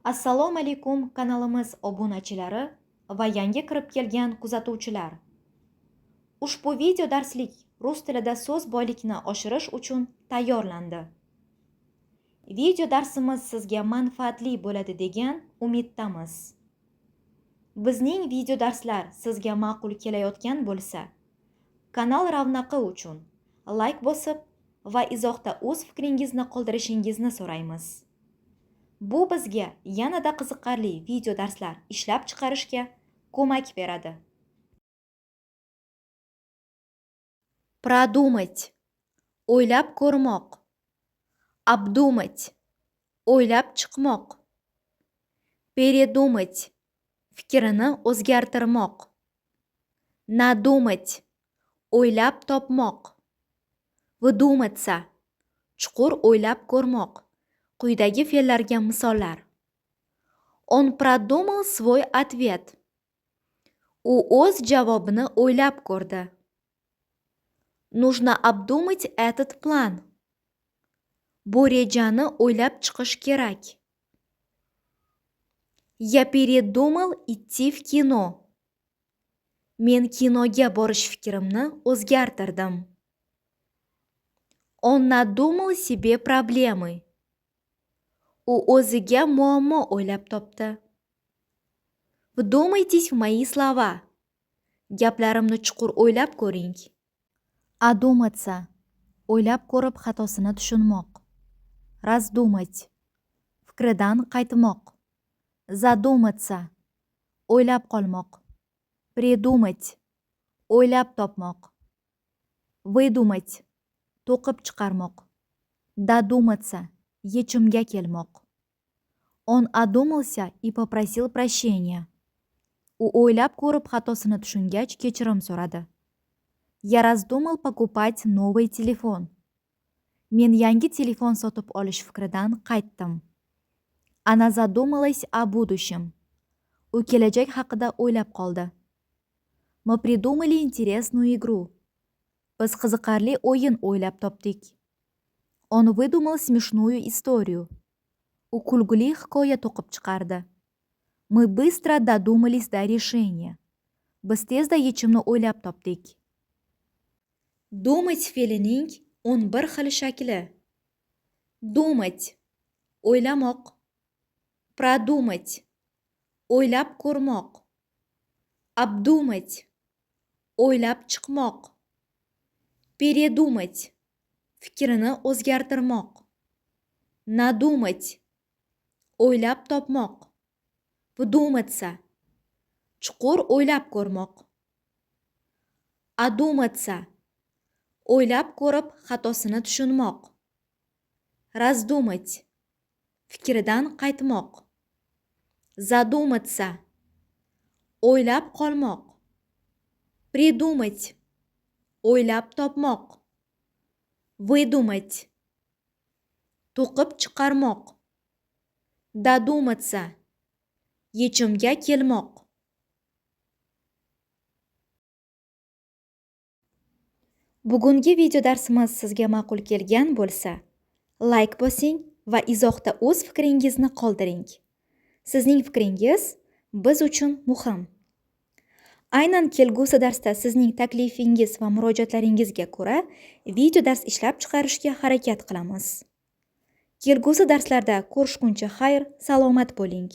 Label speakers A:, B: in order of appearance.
A: Assalomu alaykum, kanalimiz obunachilari va yangi kirib kelgan kuzatuvchilar. Ushbu video darslik rus tilida so'z boylikni oshirish uchun tayyorlandi. Video darsimiz sizga manfaatli bo'ladi degan umiddamiz. Bizning video darslar sizga ma'qul kelayotgan bo'lsa, kanal ravnaqi uchun layk bosib va izohda o'z fikringizni qoldirishingizni so'raymiz. Bu bizga yanada qiziqarli video darslar ishlab chiqarishga ko'mak beradi. Продумать – o'ylab ko'rmoq. Обдумать – o'ylab chiqmoq. Передумать – fikrini o'zgartirmoq. Надумать – o'ylab topmoq. Вдуматься – chuqur o'ylab ko'rmoq. Quyidagi fe'llarga misollar. Он продумал свой ответ. U o'z javobini o'ylab ko'rdi. Нужно обдумать этот план. Bu rejani o'ylab chiqish kerak. Я передумал идти в кино. Men kinoga borish fikrimni o'zgartirdim. Он надумал себе проблемы. U o'ziga muammo o'ylab topdi. Вдумайтесь в мои слова. Gaplarimni chuqur o'ylab ko'ring. Одуматься – o'ylab ko'rib xatosini tushunmoq. Раздумать – fikridan qaytmoq. Задуматься – o'ylab qolmoq. Придумать – o'ylab topmoq. Выдумать – to'qib chiqarmoq. Додуматься – yechimga kelmoq. Он одумался и попросил прощения. U o'ylab ko'rib xatosini tushungach, kechirim so'radi. Я раздумал покупать новый телефон. Men yangi telefon sotib olish fikridan qaytdim. Она задумалась о будущем. U kelajak haqida o'ylab qoldi. Мы придумали интересную игру. Biz qiziqarli o'yin o'ylab topdik. Он выдумал смешную историю. U kulgili hikoya to'qib chiqardi. Мы быстро додумались до решения. Biz tezda yechimni o'ylab topdik. Думать fe'lining 11 xil shakli. Думать – o'ylamoq. Продумать – o'ylab ko'rmoq. Обдумать – o'ylab chiqmoq. Передумать – fikrini o'zgartirmoq. Надумать – o'ylab topmoq. Вдуматься – chuqur o'ylab ko'rmoq. Одуматься – o'ylab ko'rib xatosini tushunmoq. Раздумать – fikridan qaytmoq. Задуматься – o'ylab qolmoq. Придумать – o'ylab topmoq. Выдумать – to'qib chiqarmoq. Додуматься – yechimga kelmoq. Bugungi video darsimiz sizga ma'qul kelgan bo'lsa, layk bosing va izohda o'z fikringizni qoldiring. Sizning fikringiz biz uchun muhim. Aynan kelgusi darsda sizning taklifingiz va murojaatlaringizga ko'ra video dars ishlab chiqarishga harakat qilamiz. Kelgusi darslarda ko'rishguncha xayr, salomat bo'ling.